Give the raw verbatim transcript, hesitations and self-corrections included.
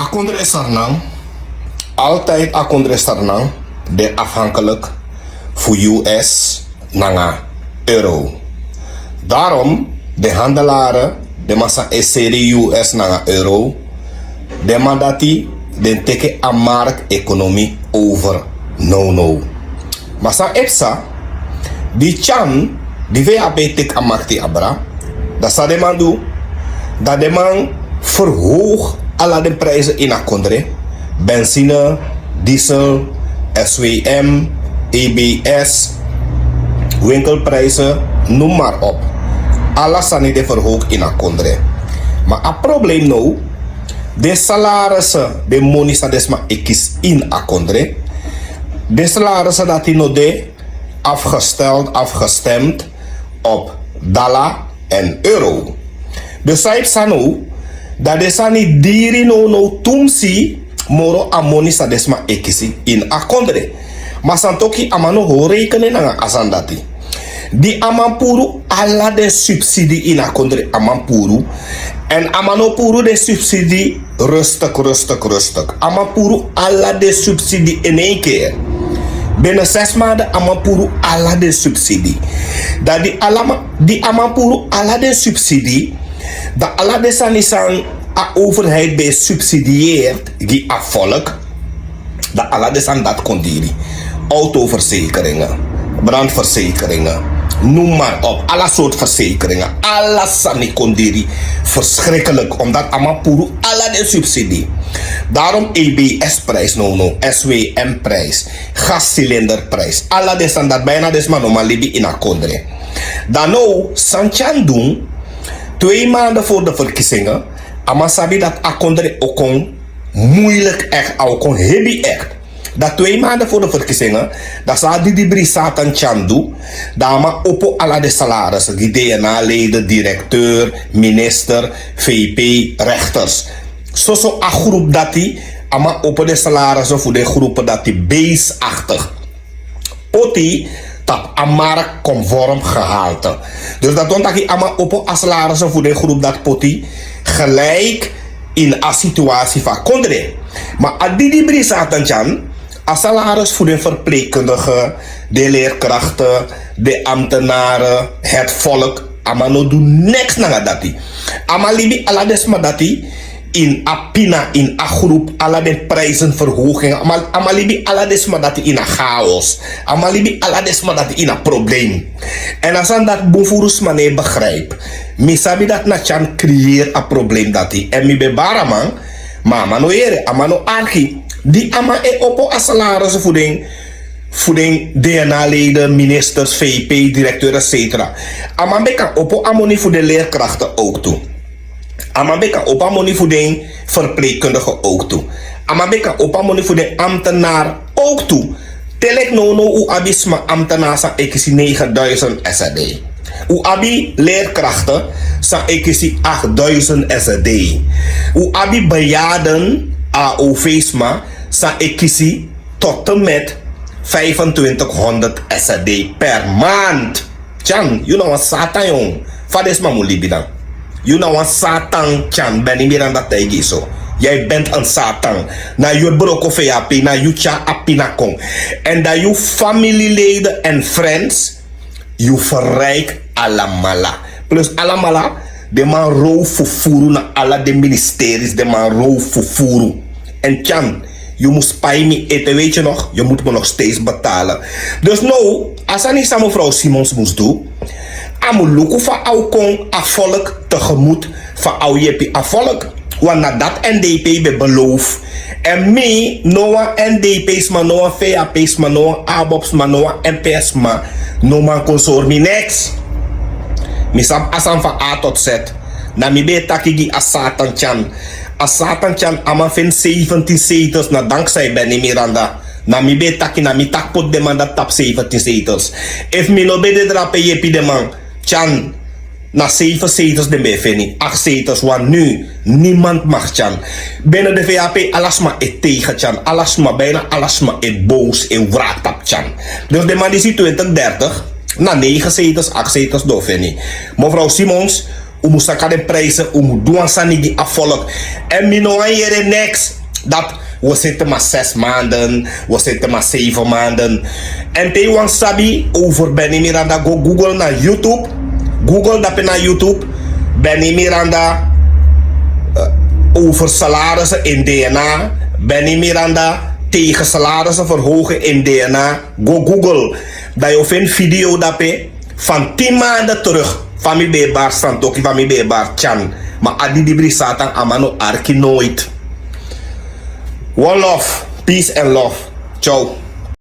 Akondre Sernan, altijd Akondre Sernan, den afhankelijk voor U S nanga euro. Daarom, de handelaren, de massa eseri U S nanga euro, de mandati, den teke a mark economie over. No, no. Massa epsa, di Chan, di V H P tik a makti abra, dan sa de man du, dan de man verhoog ala den prijzen in a kondre. Benzine, diesel, S W M, E B S, winkelprijzen, noem maar op. Ala sani de verhoog in a kondre. Maar a probleem no, de salarissen, de money sa desma ekis in a kondre. De salarissen dat die no de afgesteld, afgestemd op dala en euro. Dus sai psa no, dat de sani diri no no tumsi moro a money sa desma ekisi in a kondre. Ma santoki a man no ho rekenen nanga a sani dati. Di a man puru ala den subsidi in a kondre a man puru. En a man no puru den subsidi rustig, rustig, rustig. A man puru ala den subsidi in één keer. Binnen zes maanden a man puru ala den subsidi. Dat di ala ma-, di a man puru ala den subsidi, dan ala den sani san a overheid ben subsidieert gi a volk, dan ala den sani dat kon diri. Autoverzekeringen, brandverzekeringen, noem maar op. Ala soort verzekeringen, ala sani kon diri. Verschrikkelijk, omdat a man puru ala den subsidi. Daarom E B S-prijs no no, S W M-prijs, gascilinderprijs. Ala den sani dat bijna desma no man libi in a kondre. Dan no, san Chan doen, twee maanden voor de verkiezingen, a man sabi dat a kondre o kon moeilijk echt, a o kon hebi echt. Dat twee maanden voor de verkiezingen, dat sa di di bri Satan Chan du, dan a man opo ala den salarissen, gi D N A-leden, directeur, minister, V P, rechters. Soso a groep dati, a man opo den salarissen voor den groepen dati beestachtig. Poti tapu a marktconform gehalte. Dus dat wani taki a man opo a salarissen voor den groep dati poti gelijk in a situatie van kondre. Maar a di di bri Satan Chan, a salaris voor de verpleegkundigen, de leerkrachten, de ambtenaren, het volk, a man no du niks nanga dati. A man libi ala den sma dati in a pina, in a groep, ala den prijzenverhogingen. A man, a man libi ala den sma dati in a chaos. A man libi ala den sma dati in a probleem. En a sani dati bun furu sma no e begrijp. Mi sabi dat na Chan creëer a probleem dati. En mi ben bari a man, ma a man no yere, a man no arki. Di a man e opo a salaris fu den, fu den D N A-leden, ministers, V P, directeur, et cetera. A man ben kan opo a moni fu den leerkrachten ook tu. A man ben kan opo a moni fu den verpleegkundigen ook tu. A man ben kan opo a moni fu den ambtenaar ook tu. Te leki nownow un abi sma ambtenaar san e kisi negenduizend S R D. Un abi leerkrachten san e kisi achtduizend S R D. Un abi bejaarden, A O V-sma, san e kisi tot en met vijfentwintighonderd S R D per maand. Chan, yu na wan satan, jong. Fa den sma mu libi dan? Yu na wan satan, Chan. Benny Miranda taigi yu so. Jij bent een satan. Na yu e broko V H P, na yu tyari a pina kon. En dan yu familieleden en friends, yu verrijk alamala. Plus alamala, den man row fufuru na ala den ministeries, den man row fufuru. En Chan, yu mus pai mi ete, weet je nog? Je moet me nog steeds betalen. Dus now, a sani san mevrouw Simons mus du, a mu luku fa a o kon a volk tegemoet, fa a o yepi a volk. Want na dat N D P ben beloof. En mi, no wan N D P-sma, no wan V H P-sma, no wan ABOP-sma, no wan M P S-sma, no man kon sori mi niks. Mi sabi a sani van A tot Z. Na mi ben e taki gi a satan Chan. A satan Chan, a man feni zeventien zetels, na dankzij Benny Miranda. Na mi ben e taki, na mi taki poti den man dati tapu zeventien zetels. Efu mi no ben de drape yepi den man, Chan, na zeven zetels den ben e feni, acht zetels, want nu niemand mag Chan. Binnen de V H P, ala sma e tegen Chan. Ala sma, bijna ala sma e boos, e wraak tapu Chan. Dus den man disi twintig dertig, na negen zetels, acht zetels den o feni. Mevrouw Simons, un mu saka den prijzen, un mu du wan sani gi a volk. En mi no wani yere niks. Dat we zitten maar zes maanden, we zitten maar zeven maanden. En te wan sabi over Benny Miranda, go Google na YouTube. Google dape na YouTube. Benny Miranda, eh, over salarissen in D N A. Benny Miranda tegen salarissen verhogen in D N A. Go Google. Dan je vindt video dape van tien maanden terug. Van mi ben bar Santoki, van mi ben bar Chan. Maar Adi Dibri Satan, a man no arki nooit. One love, peace and love. Ciao.